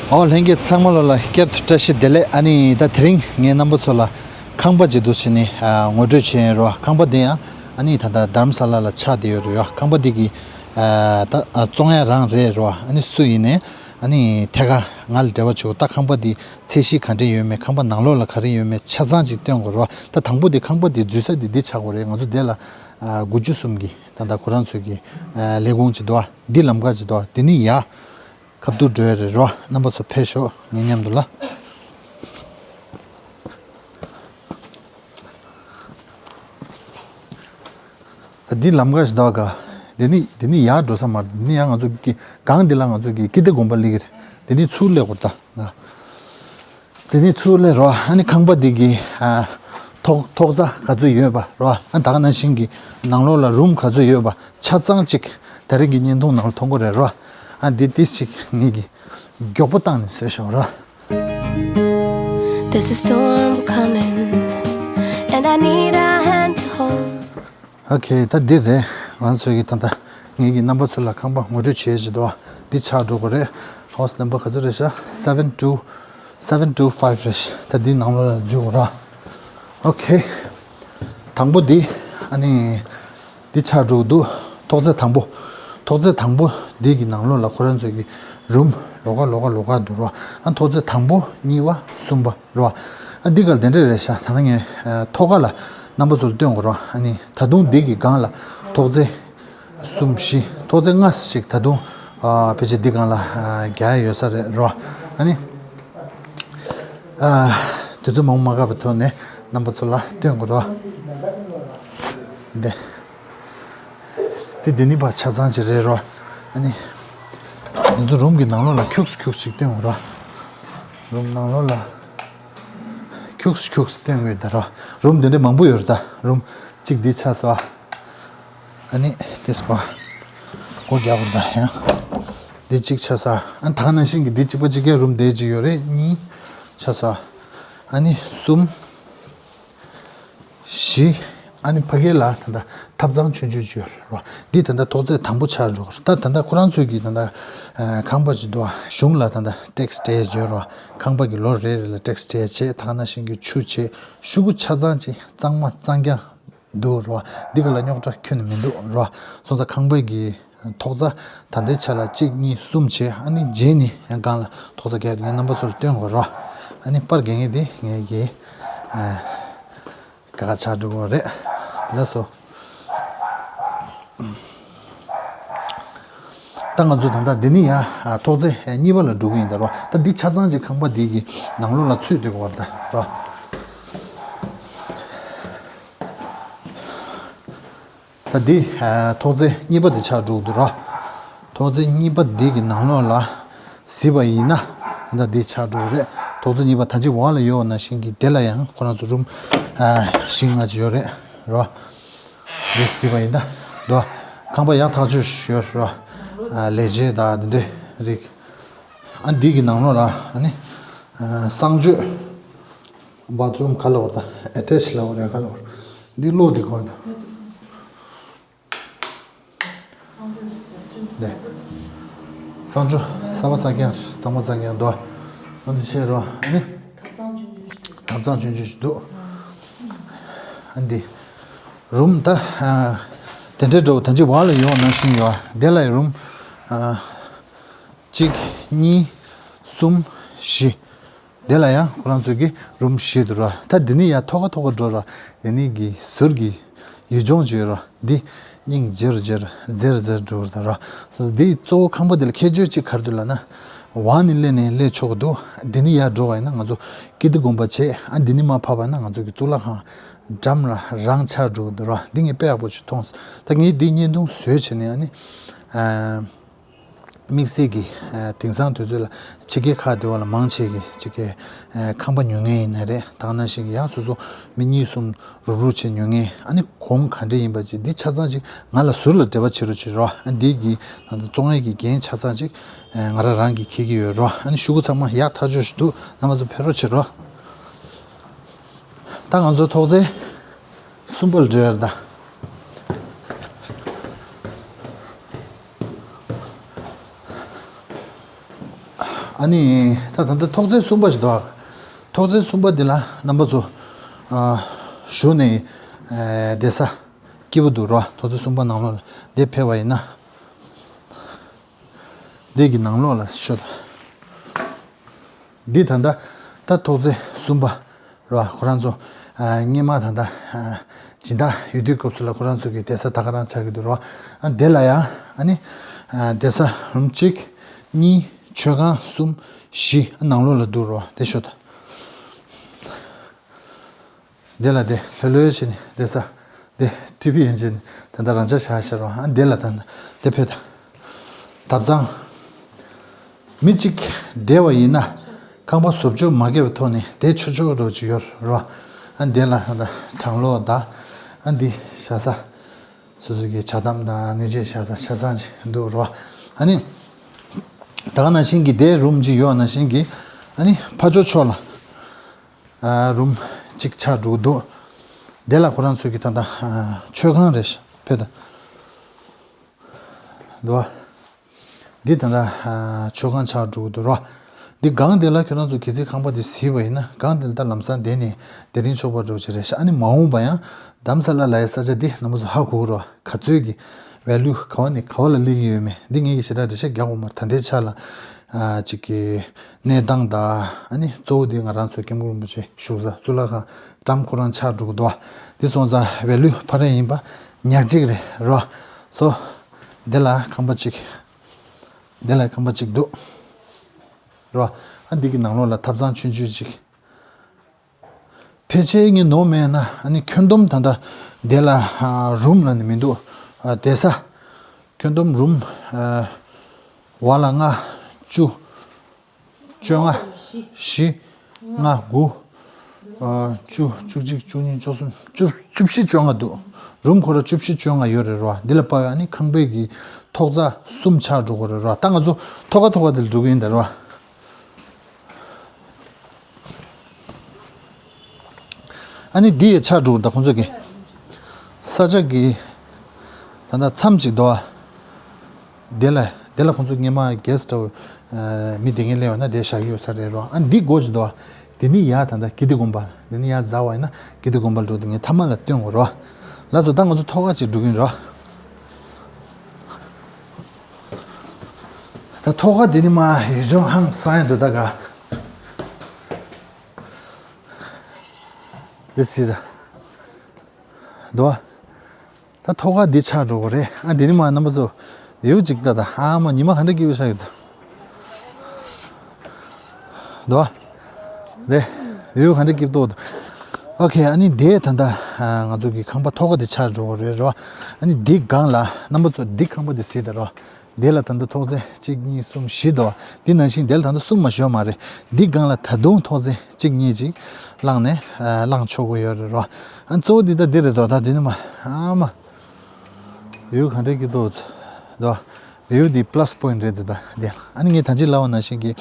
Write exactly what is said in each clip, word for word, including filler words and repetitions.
ཨོ་ལྷན་རྒྱས་ཚང་མ་ལོ་ལ་བསྐྱར་དུ་བཀྲ་ཤིས་བདེ་ལེགས། ཨ་ནི་ད་དེ་རིང་ངས་རྣམ་པ་ཚོ་ལ་ཁང་པ་ཅིག་འདུག་ཟེར་ནས་ངོ་སྤྲོད་བྱས་ཡོད་རོ། ཁང་པ་འདི་ཡང་ཨ་ནི་ད་ལྟ་དྷ་རམ་ས་ལ་ལ་ཆགས་བསྡད་ཡོད་རེད་ཡོ། ཁང་པ་འདི་གི་ད་བཙོང་ཡ་རང་རེད་རོ། ཨ་ནི་སུ་ཡིན་ནའི་ཨ་ནི་ཐད་ཀར་ང་ལ་འབྲེལ་བ་བྱེད། ད་ཁང་པ་འདི་ཚད་གཞི་ག་འདྲ་ཡོད་མེད། ཁང་པ་ནང་ལོགས་ལ་ག་རེ་ཡོད་མེད་ཆ་ཚང་ཅིག་སྟོན་དགོས་རོ། ད་དང་པོ་འདི་ཁང་པ་འདི་འཛུལ་ས་འདི་འདི་ཆགས་དགོས་རེད། ང་ཚོ་འདི་ལ་དགུ་བཅུ་གསུམ་གྱི་ད་ལྟ་ཁོ་རང་ཚོའི་གི་ལས་ཁུངས་ཅིག་འདུག་འདི་ལམ་ཁ་ཅིག་འདུག་འདི་ནི་ཡ། ཁ་ཐུག་འགྲོ་ཡ་རེད་རོ། རྣམ་པ་ཚོ་ཕེབས་ཤོག་ངའི་མཉམ་དུ་ལ། ད་འདི་ལམ་ཁ་ཞིག་འདུག་ག་འདི་ནི་འདི་ནི་ཡར་འགྲོ་ས་མ་རེད། འདི་ནི་ཡང་ང་ཚོ་གི་སྒང་འདི་ལ་ང་ཚོ་གི་ཀིརྟི་དགོན་པ་སླེབས་ཀྱི་རེད། འདི་ནི་ཚུར་སླེབས་དགོས་ད་ང་། དེ་ནས་ཚུར་སླེབས་རོགས། ཨ་ནི་ཁང་པ་འདི་གི་ཨ་ཐོག་ཐོག་རྩ་ག་ཚོད་ཡོད་པ་རོ། ཨ་ད་ག་ནང་བཞིན་གྱི་ནང་ལོགས་ལ་རུམ་ག་ཚོད་ཡོད་པ་ཆ་ཚང་གཅིག་ད་རེས་ཀྱི་བརྙན་ཐུང་ནང་ལ་མཐོང་གི་རེད་རོ། ཨ་འདི་ཏིས་གཅིག་ངེད་ཀྱི་མགྱོགས་པོ་བཏང་ནས་བཟོས་ཤོག་རོ། There's a storm coming, and I need a hand to hold. ཨོ་ཁེ། ད་འདི་རེད། ང་ཚོས་ཀྱི་ད་ལྟ་ངེད་ཀྱི་རྣམ་པ་ཚོ་ལ་ཁང་པ་ངོ་སྤྲོད་བྱེད་བཞིན་འདུག་འདི་ཆགས་འགྲོ་གི་རེད། ཧའོ་སི་ནམ་བར་ག་ཚོད་རེད་ཤག seven two seven two five རེད་ཤག་ད་འདི་ནང་ལོགས་ལ་འཛུལ་དགོས་ར། ཨོ་ཁེ། དང་པོ་འདི་ཨ་ནི་འདི་ཆགས་འགྲོ་གི་འདུག་ཐོག་བརྩེགས་དང་པོ། ཐོག་བརྩེགས་དང་པོ་འདི་གི་ནང་ལོགས་ལ་ཁོ་རང་ཚོས་ཀྱི་རུམ་ལོགས་ཀ་ལོགས་ཀ་ལོགས་ཀ་འདུག་ར། ཨ་ཐོག་བརྩེགས་དང་པོ་གཉིས་པ་གསུམ་པ། རོ། ཨ་འདི་གར་དེ་འདྲས་རེད་ཤག་ད་ནི་ངས་ཐོག་ཁ་ལ་རྣམ་པ་ཚོར་སྟོན་དགོས་རོ། ཨ་ནི་ད་དུང་འདི་གི་སྒང་ལ་ཐོག་བརྩེགས་གསུམ་བཞི་ཐོག་བརྩེགས་ལྔ་ཞིག་ད་དུང་ཕལ་ཆེར་འདི་སྒང་ལ་རྒྱག་ཡ་ཡོད་ས་རེད་རོ། ཨ་ནི་དུས་ཚོད་མང་པོ་མ་འགོར་བའི་ཐོག་ནས་རྣམ་པ་ཚོ་ལ་སྟོན་དགོས་རོ། འདི། དེ་འདི་ནི་ཕར་ཆ་ཚང་ཅིག་རེད་རོ། ཨ་ནི། ང་ཚོ་རུམ་གྱི་ནང་ལོགས་ལ་ཁྱུགས་ཁྱུགས་ཅིག་སྟོན་དགོས་རོ། རུམ་ནང་ལོགས་ལ་ཁྱུགས་ཁྱུགས་སྟོན་དགོས་ད་རོ། རུམ་དེ་འདྲ་མང་པོ་ཡོད་རེད་ད། རུམ་གཅིག་འདི་ཆགས་སོ། ཨ་ནི་དེ་སྐོར་སྒོ་རྒྱག་དགོས་ད་ཡང་། འདི་གཅིག་ཆགས་སོ། ཨ་ནི་ད་ག་ནང་བཞིན་གྱི་འདི་གཅིག་པ་གཅིག་གི་རུམ་དེ་གཅིག་ཡོད་རེད། གཉིས་ཆགས་སོ། ཨ་ནི་གསུམ། བཞི། ཨ་ནི་ཕ་གི་ལ་ད་ལྟ་ཐབ་ཚང་ཆུང་ཆུང་ཅིག་ཡོད་རེད་བ། འདི་ད་ལྟ་ཐོག་བརྩེགས་དང་པོ་ཆགས་འགྲོ་གི་རེད། ད་ད་ལྟ་ཁོ་རང་ཚོས་ཀྱི་ད་ལྟ་ཨ་ཁང་པ་ཅིག་འདུག་བ། གཞུང་ལ་ད་ལྟ་ཊེག་སི་སྤྲད་ཡོད་རེད་བ། ཁང་པ་གི་ལོ་རེ་རེ་ལ་ཊེག་སི་སྤྲད་བྱས་ད་ག་ནང་བཞིན་གྱི་ཆུ་བྱས་ཤོག་གུ་ཆ་ཚང་ཅིག་གཙང་མ་གཙང་རྐྱང་འདུག་རེད་བ། འདི་ག་ལ་རྙོག་དྲ་ཁྱོན་ནས་མི་འདུག་རེད་བ། སོང་ཙང་ཁང་པའི་གི་ཐོག་རྩ་ད་ལྟའི་ཆ་ལ་གཅིག་གཉིས་གསུམ་བྱས། ཨ་ནི་རྗེས་ནས་ཡང་སྒང་ལ་ཐོག་རྩ་བརྒྱབ་ངས་རྣམ་པ་ཚོར་སྟོན་དགོས་རོ། ཨ་ནི་པར་རྒྱག་མཁན་དེ་ངས་ཀྱི་ཨ་ཀ་ཁ་ཆགས་འགྲོ་གི་རེད། ལགས་སོ། ད་ང་ཚོ་ད་ལྟ་འདི་ནི་ཡང་ཨ་ཐོག་རྩེགས་གཉིས་པ་ལ་འགྲོ་གི་ཡིན་ད་རོ། ད་འདི་ཆ་ཚང་གི་ཁང་པ་འདི་གི་ནང་ལོགས་ལ་ཚུད་སྡོད་དགོས་རེད་ད་རོ། ད་འདི་ཨ་ཐོག་རྩེགས་གཉིས་པ་དེ་ཆགས་འགྲོ་གི་འདུག་ར། ཐོག་རྩེགས་གཉིས་པ་འདི་གི་ནང་ལོགས་ལ་གཟིགས་པ་ཡིན་ན་ད་འདི་ཆགས་འགྲོ་གི་རེད། ཐོག་རྩེགས་གཉིས་པ་ད་ཅི་འོག་ལ་ཡོད་པ་ནང་བཞིན་གྱི་དེ་ལ་ཡང་ཁོ་རང་ཚོ་རུམ་ཨ་བཞི་ལྔ་ཅིག་ཡོད་རེད་ར། འདི་གཟིགས་པ་ཡིན་ན་འདུག་ཁང་པ་ཡག་ཐག་ཆོད་ཞིག་ཡོད་ར། ཨ་ལས་བྱེད་དང་འདི་འདྲའི་རིགས། ཨ་འདི་གི་ནང་ལོགས་ལ་ཨ་ནི་ཨ་གསང་སྤྱོད། བཱཐ་རུམ་ག་ལ་བར་དང་ཨེ་ཊེཆ་ལ་བར་ཡ་ག་ལ་བར། འདི་གློག་འདི་གོ་ཡ། འདི། གསང་སྤྱོད་གསར་པ་གསར་རྐྱང་གཙང་མ་གཙང་རྐྱང་འདུག་ཨ་འདི་ཆེ་རོ་ཨ་ནི། ཐབ་ཚང་ཆུང་ཆུང་ཞིག་འདུག་ཨ་འདི། རུམ་ད། དེ་འདྲའི་འགྲོ་ད་ཅི་བ་ལ་ཡོང་ནང་བཞིན་ཡོད་དེ་ལ་རུམ། གཅིག་གཉིས། གསུམ། བཞི། དེ་ལ་ཡང་ཁོ་རང་ཚོས་ཀྱི་རུམ་བཞི་འདུག་ར། ད་འདི་ནི་ཡང་ཐོག་ཁ་ཐོག་ཁ་འགྲོ་ར། འདི་ནི་གི་ཟུར་གྱི་ཡུལ་ལྗོངས་བརྗོད་ར། འདི་སྙིང་རྗེ་རུ་རྗེ་རུ་རྫེར་རྫེར་འགྲོ་ར། འདི་གཙོ་བོ་ཁང་པ་འདི་ལ་ཁྱད་ཆོས་གཅིག་ག་རེ་འདུག་ལབ་ན། འོག་ནས་སླེབས་ནས་སླེབས་ཆོག་གི་འདུག་འདི་ནི་ཡར་འགྲོ་བ་ཡིན་ན་ང་ཚོ་ཀིརྟི་དགོན་པ་བྱས། ཨ་འདི་ནི་མར་ཕབ་པ་ཡིན་ན་ང་ཚོ་གི་གཙུག་ལག་ཁང་འགྲམ་ལ་རང་ཆགས་འགྲོ་གི་འདུག་ར། འདི་ངས་དཔེ་ཡག་པོ་ཅིག་མཐོང་སོང་། ད་ངས་འདི་བརྙན་ཐུང་བཟོས་བྱས་ནས་ཨ་ནི། དམིགས་བསལ་གྱི་དེང་སང་དུས་ཚོད་ལ་ཕྱི་རྒྱལ་ཁག་དེ་བ་ལ་མང་ཆེ་གི་ཕྱི་རྒྱལ་ཁང་པ་ཉོ་མཁན་ཡིན་ན་རེད། ད་ག་ནང་བཞིན་གྱི་ཡང་སོ་སོ་མི་གཉིས་གསུམ་རུག་རུག་བྱས་ཉོ་མཁན། ཨ་ནི་གོང་ག་འདྲ་ཡིན་པ་ཅིག་འདི་ཆ་ཚང་ཅིག་ང་ལ་ཟུར་ལ་འབྲེལ་བ་བྱེད་རོགས་བྱེད་རོགས། ཨ་འདི་གི་བཙོང་ཡས་ཀྱི་འགན་ཆ་ཚང་ཅིག་ང་རང་རང་གིས་འཁྱེར་གྱི་ཡོད་རོགས། ཨ་ནི་ཤོག་གུ་ཚང་མ་ཡག་ཐག་ཆོད་ཞིག་འདུག་རྣམ་པ་ཚོ་ཕེབས་རོགས་བྱེད་རོགས། ད་ང་ཚོ་ཐོག་རྩེགས་གསུམ་པ་ལ་འགྲོ་ཡ་རེད་ད། ཨ་ནི་ད་ད་ལྟ་ཐོག་བརྩེགས་གསུམ་པ་ཞིག་འདུག་ཐོག་བརྩེགས་གསུམ་པ་འདི་ལ་རྣམ་པ་ཚོ་ཨ་བཞུགས་ནས་ཨ་བསྡད་ས་སྐྱིད་པོ་འདུག་རོ། ཐོག་བརྩེགས་གསུམ་པ་ནང་ལོགས་ལ་འདི་ཕེབས་པ་ཡིན་ན། འདི་གི་ནང་ལོགས་ལ་ཤོད། འདི་ད་ལྟ་ད་ཐོག་བརྩེགས་གསུམ་པ་རོ། ཁོ་རང་ཚོ་ཨ་སྔོན་མ་ད་ལྟ་ཨ་སྦྱིན་བདག་ཡོད་དུས་སྐབས་སུ་ལ་ཁོ་རང་ཚོ་གི་བསྡད་ས་ད་ག་རང་ཆགས་ཀྱི་འདུག་རོ། ཨ་འདི་ལ་ཡང་ཨ་ནི་ཨ་བསྡད་ས་རུམ་གཅིག་གཉིས་མཆོད་ཁང་གསུམ་བཞི་ནང་ལོགས་ལ་འདུག་རོ། དེ་ཤོད་ད། དེ་ལ་དེ་ལྷོད་ལྷོད་བྱས་ནས་བསྡད་ས་དེ་ཊི་བི་ཡན་ཆད་ནས་ད་ལྟ་རང་འཇགས་བཞག་བཞག་རོ། ཨ་འདི་ལ་ད་དེ་ཕེབས་ད། ཐབ་ཚང་། མི་གཅིག་བསྡད་པ་ཡིན་ན་ཁང་པ་བཟོ་བཅོས་མ་བརྒྱབ་པའི་ཐོག་ནས་བསྡད་ཆོག་ཆོག་རོ་ཅིག་ཡོད་རོ། ཨ་འདི་ལ་ད་ལྟ་གྲང་གློག་དང་ཨ་འདི་བཞག་ས། སོ་སོ་གི་ཇ་དམ་དང་སྣོད་ཆས་བཞག་ས་ཆ་ཚང་ཅིག་འདུག་རོ། ཨ་ནི་ད་ག་ནང་བཞིན་གྱི་དེ་རུམ་ཅིག་ཡོད་ནང་བཞིན་གྱི་ཨ་ནི་ཕར་ཕྱོགས་ཕྱོགས་ལ་ཨ་རུམ་ཅིག་ཆགས་འགྲོ་གི་འདུག་དེ་ལ་ཁོ་རང་ཚོས་ཀྱི་ད་ལྟ་ཨ་མཆོད་ཁང་རེད་ཕེབས་ད། འདུག་བ། འདི་ད་ལྟ་ཨ་མཆོད་ཁང་ཆགས་འགྲོ་གི་འདུག་རོ། འདི་སྒང་དེ་ལ་ཁྱོད་རང་ཚོ་གལ་སྲིད་ཁང་པ་དེ་གཟིགས་པ་ཡིན་ན་སྒང་དེ་ལ་ད་ལམ་སང་བསྡད་ནས་དེ་རིང་ཆོག་པ་འགྲོ་ཅིག་རེད་ཤག་ཨ་ནི་མ་འོངས་པ་ཡང་རྡ་རམ་ས་ལ་ལ་ཡའི་ས་ཆ་འདི་རྣམ་པ་ཚོ་ཧ་གོ་གི་རོ། ག་ཚོད་ཀྱི་ཝེ་ལུ་ག་བ་ནས་ག་བ་ལ་སླེབས་ཀྱི་ཡོད་མེད་འདི་ངས་ཀྱི་ཞེ་དྲག་འགྲེལ་བཤད་རྒྱག་དགོས་མ་རེད། ད་ལྟའི་ཆ་ལ་ཨ་ཅིག་གི་གནས་སྟངས་དང་ཨ་ནི་གཙོ་བོ་འདི་ང་རང་ཚོའི་སྐྱབས་མགོན་རིན་པོ་ཆེ་བཞུགས་ས་གཙུག་ལག་ཁང་འགྲམ་ཁོ་རང་ཆགས་འགྲོ་གི་འདུག་བ། འདི་སོང་ཙང་ཝེ་ལུ་ཕ་རེ་ཡིན་པ་ཉག་གཅིག་རེད་རོ། སོ། འདི་ལ་ཁང་པ་གཅིག་འདི་ལ་ཁང་པ་གཅིག་འདུག་རོ། ཨ་འདི་གི་ནང་ལོགས་ལ་ཐབ་ཚང་ཆུང་ཆུང་གཅིག་ཕལ་ཆེར་ངས་ནོར་མེད་ན་ཨ་ནི་ཁྱོན་བསྡོམས་ད་ལྟ་འདི་ལ་ཨ་རུམ་ལ་ནི་མི་འདུག་ཨ་བསྡད་ས་ཁྱོན་བསྡོམས་རུམ་ཨ་བ་ལ་ལྔ་བཅུ་བཅོ་ལྔ་བཞི་ལྔ་དགུ་ཨ་བཅུ་བཅུ་གཅིག་བཅུ་གཉིས་བཅུ་གསུམ་བཅུ་བཅུ་བཞི་བཅོ་ལྔ་འདུག་རུམ་ཁོ་ར་བཅུ་བཞི་བཅོ་ལྔ་ཡོད་རེད་རོ། འདི་ལ་དཔག་ཨ་ནི་ཁང་པའི་གི་ཐོག་རྩ་གསུམ་ཆགས་འགྲོ་གི་རེད་རོ། ད་ང་ཚོ་ཐོག་ཁ་ཐོག་ཁ་འདི་ལ་འགྲོ་གི་ཡིན་ད་རོ། ཨ་ནི་འདི་ཡི་ཆ་དྲུག་ད་ཁོང་ཚོ་གི་ས་ཆ་གི་ད་ལྟ་མཚམས་གཅིག་འདུག་ཨ། དེ་ལ་དེ་ལ་ཁོང་ཚོ་སྔོན་མ་གེ་སི་ཊི་ཧའུ་སི་མི་དེ་ངས་སླེབས་ཡོང་ན་དེ་བཞག་གི་ཡོད་ས་རེད་རོ། ཨ་ནི་འདི་སྒོ་ཅིག་འདུག་ཨ། དེ་ནི་ཡ་ད་ལྟ་ཀིརྟི་དགོན་པ་དེ་ནི་ཡ་རྫ་བ་ཡིན་ན་ཀིརྟི་དགོན་པ་འགྲོ་དེ་ངས་མཐའ་མ་ལ་སྟོན་དགོས་རོ། ལགས་སོ། ད་ང་ཚོ་ཐོག་ཁ་ཅིག་འགྲོ་གི་ཡིན་རོ། ད་ཐོག་ཁ་དེ་ནི་མ་ཡུལ་ལྗོངས་ཧང་སང་ཡ་འདུག་ད་ག་འདི་སྲིད་ད་འདུག་ཨ། ད་ཐོག་ཁ་འདི་ཆགས་འགྲོ་གི་རེད། ཨ་འདི་ནི་མ་རྣམ་པ་ཚོ་ཝིའུ་ཅིག་ལྟ་ད། ཨ་མ་ཉི་མ་ག་འདྲ་སྐྱིད་པོ་ཤར་གི་འདུག་འདུག་ཨ། རེད། ཝིའུ་ག་འདྲ་སྐྱིད་པོ་འདུག་ཨོ་ཁེ། ཨ་ནི་དེ་ད་ལྟ་ང་ཚོ་གི་ཁང་པ་ཐོག་ཁ་དེ་ཆགས་འགྲོ་གི་རེད་རོ། ཨ་ནི་འདི་སྒང་ལ་རྣམ་པ་ཚོ་འདི་ཁང་པ་དེ་གཟིགས་ད་རོ། འདི་ལ་ད་ལྟ་ཐོག་ཚད་གཅིག་གཉིས་གསུམ་བཞི་འདུག་འདི་ནང་བཞིན་འདི་ལ་ད་ལྟ་གསུམ་མ་ཞོ་མ་རེད། འདི་སྒང་ལ་ད་དུང་ཐོག་ཚད་གཅིག་གཉིས་ཅིག་བླངས་ནས་ཨ་བླངས་ཆོག་གི་ཡོད་རེད་རོ། ཨ་གཙོ་བོ་འདི་ད་འདི་རེད་དོ། ད་འདི་ནི་མ་ཨ་མ་ཝིའུ་ག་འདྲ་གི་འདུག་དོ། ཝིའུ་འདི་པ་ལ་སི་པོ་ཡིན་ཊི་རེད་དོ། ད་འདི་ཨ་ནི་ངས་ད་ཅི་ལབ་པ་ནང་བཞིན་གི་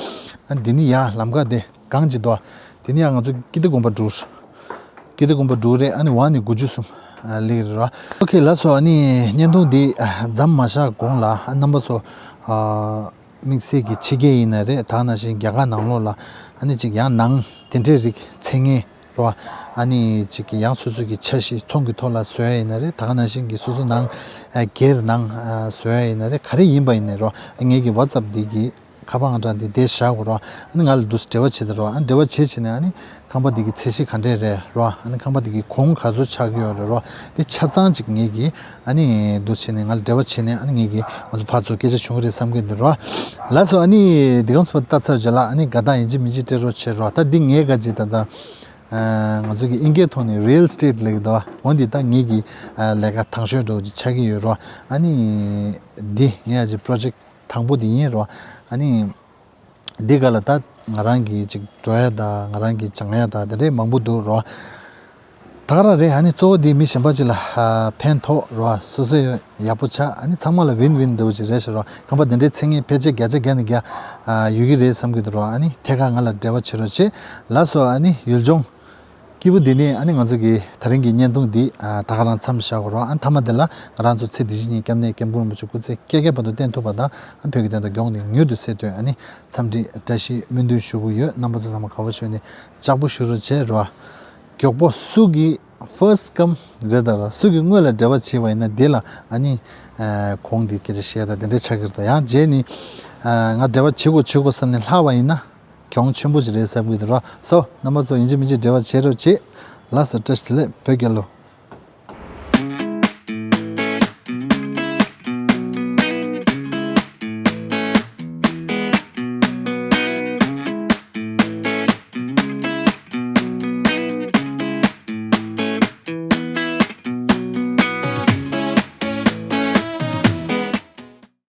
ཨ་འདི་ནི་ཡ་ལམ་ཁ་དེ་སྒང་ཅིག་འདུག་འདི་ནི་ཡ་ང་ཚོ་ཀིརྟི་དགོན་པ་འགྲོ། ཀིརྟི་དགོན་པ་འགྲོ་རེད། ཨ་ནི་ཝང་ནས་དགུ་བཅུ་གསུམ་ཨ་སླེབས་རེད་རོ། ཨོ་ཁེ། ལགས་སོ། ཨ་ནི་བརྙན་ཐུང་འདི་ཨ་མཚམས་མ་བཞག་གོང་ལ་ཨ་རྣམ་པ་ཚོ་ཨ་དམིགས་བསལ་གྱི་ཕྱི་རྒྱལ་ཡིན་ན་རེད། ད་ནང་བཞིན་རྒྱ་གར་ནང་ལོགས་ལ་ཨ་ནི་ཅིག་ཡང་ནང་དེ་འདྲའི་རིགས་མཚན་ངན་རོ། ཨ་ནི་ཅིག་གི་ཡང་སོ་སོ་གི་འཆར་གཞི་ཚོང་གི་ཐོག་ལ་བཟོ་ཡ་ཡིན་ན་རེད། ད་ག་ནང་བཞིན་གྱི་སོ་སོ་ནང་ཨ་སྒེར་ནང་ཨ་བཟོ་ཡ་ཡིན་ན་རེད། ག་རེ་ཡིན་པ་ཡིན་ནའི་རོ། ཨ་ངེད་ཀྱི་ཝ་ཊི་སི་ཨེབ་འདི་གི་ཁ་པར་ཨང་གྲངས་འདི་འདིར་བཞག་གོ་རོ། ཨ་ནི་ང་ལ་འདུག་སེ་འབྲེལ་བ་བྱེད་དང་རོ། ཨ་ནི་འབྲེལ་བ་བྱེད་བྱེད་ནས་ཨ་ནི་ཁང་པ་འདི་གི་ཚད་གཞི་ག་འདྲས་རེད་རོ། ཨ་ནི་ཁང་པ་འདི་གི་གོང་ག་ཚོད་ཆགས་ཀྱི་ཡོད་རེད་རོ། འདི་ཆ་ཚང་ཅིག་ངེད་ཀྱི་ཨ་ནི་འདུག་བྱེད་ནས་ང་ལ་འབྲེལ་བ་བྱེད་ནས་ཨ་ནི་ངེད་ཀྱི་ང་ཚོ་ཕར་ཚུར་སྐད་ཆ་བྱུང་གི་རེད་བསམ་གི་འདུག་རོ། ལགས་སོ། ཨ་ནི་འདི་གམ་སུ་ལྟ་ཚར་རྗེས་ལ་ཨ་ནི་དགའ་རྟགས་ཡིན་གཅིག་མིན་གཅིག་སྤྲད་རོགས་བྱེད་རོ། ད་འདི་ངའི་ག་ཅིག་ད་ད་ང་ཚོ་གི་ཨིན་སྐད་ཐོག་ནས་རི་ཡལ་ཨེ་སི་ཊེཊ་ལབ་ཀྱི་འདུག་འོ་འདི་ད་ངེད་ཀྱི་ལས་ཀ་དང་ཤོས་འདྲ་བོ་ཅིག་ཆགས་ཀྱི་ཡོད་རོ། ཨ་ནི་འདི་ངའི་ཨ་ཅིག་པོ་རོ་ཇེཀ་དང་པོ་དེ་ཡིན་རོ། ཨ་ནི་འདི་ག་ལ་ད་ང་རང་གིས་ཅིག་འགྲོ་ཡ་ད་ང་རང་གིས་སྦྱང་ཡ་ད་དེ་འདྲའི་མང་པོ་འདུག་རོ། ད་ག་རང་རེད། ཨ་ནི་གཙོ་བོ་འདི་མི་གཞན་པ་ཅིག་ལ་ཨ་ཕན་ཐོགས་རོ། སོ་སོ་ཡག་པོ་ཆགས། ཨ་ནི་ཚང་མ་ལ་ཝིན་ཝིན་འདྲ་བོ་ཅིག་རེད་ཤག་རོ། ཁང་པ་འདི་འདྲའི་མཚན་ངན་ཕལ་ཆེར་བརྒྱ་ཆ་བརྒྱ་ནས་བརྒྱ་ཨ་ཡོད་ཀྱི་རེད་བསམ་གྱི་འདུག་རོ། ཨ་ནི་ཐད་ཀར་ང་ལ་འབྲེལ་བ་བྱེད་རོགས་བྱེད། ལགས་སོ། ཨ་ནི་ཡུལ་ལྗོངས་ སྐྱིད་པོ། འདི་ནི་ཨ་ནི་ང་ཚོ་གི་ད་རིང་གི་བརྙན་ཐུང་འདི་ཨ་ད་ག་རང་མཚམས་བཞག་དགོས་རོགས། ཨ་མཐའ་མ་དེ་ལ་ང་རང་ཚོ་ཚེ་འདི་ཕྱི་གཉིས་སྐྱབས་གནས་སྐྱབས་མགོན་རིན་པོ་ཆེ་སྐུ་ཚེ་བསྐལ་བརྒྱའི་བར་དུ་བརྟན་ཐུབ་པ་དང་། ཨ་བོད་ཀྱི་བསྟན་དང་མགོན་གྱི་མྱུར་དུ་སྲིད་དོན་ཨ་ནི་འཚམས་འདྲི་བཀྲ་ཤིས་སྨོན་འདུན་ཞུ་གི་ཡོད། རྣམ་པ་ཚོ་ཚང་མ་དགའ་བོ་བྱུང་ནས་ལྕགས་པོ་ཞུ་རོགས་བྱེད་རོགས། མགྱོགས་པོ་སུ་གི་first come རེད་ད་ར། སུ་གི་སྔོན་ལ་འབྲེལ་བ་བྱས་པ་ཡིན་ན་དེ་ལ་ཨ་ནི་ཨ་གོང་དེ་སྐད་ཆ་བཤད་ད་དེ་འདྲའི་ཆགས་ཀྱི་རེད་ད། ཡང་རྗེས་ནི་ཨ་ང་འབྲེལ་བ་བྱེད་དགོས་བྱེད་དགོས་བསམ་ནས་ལྷག་པ་ཡིན་ན་གྱོང་ཆེན་པོ་ཞིག་རེད་བསམ་གྱི་འདུག་ར། སོ་རྣམ་པ་ཚོ་ཡིན་གཅིག་མིན་གཅིག་འབྲེལ་བ་བྱེད་རོགས་བྱེད། ལགས་སོ། བཀྲ་ཤིས་བདེ་ལེགས། བོད་རྒྱལ་ལོ།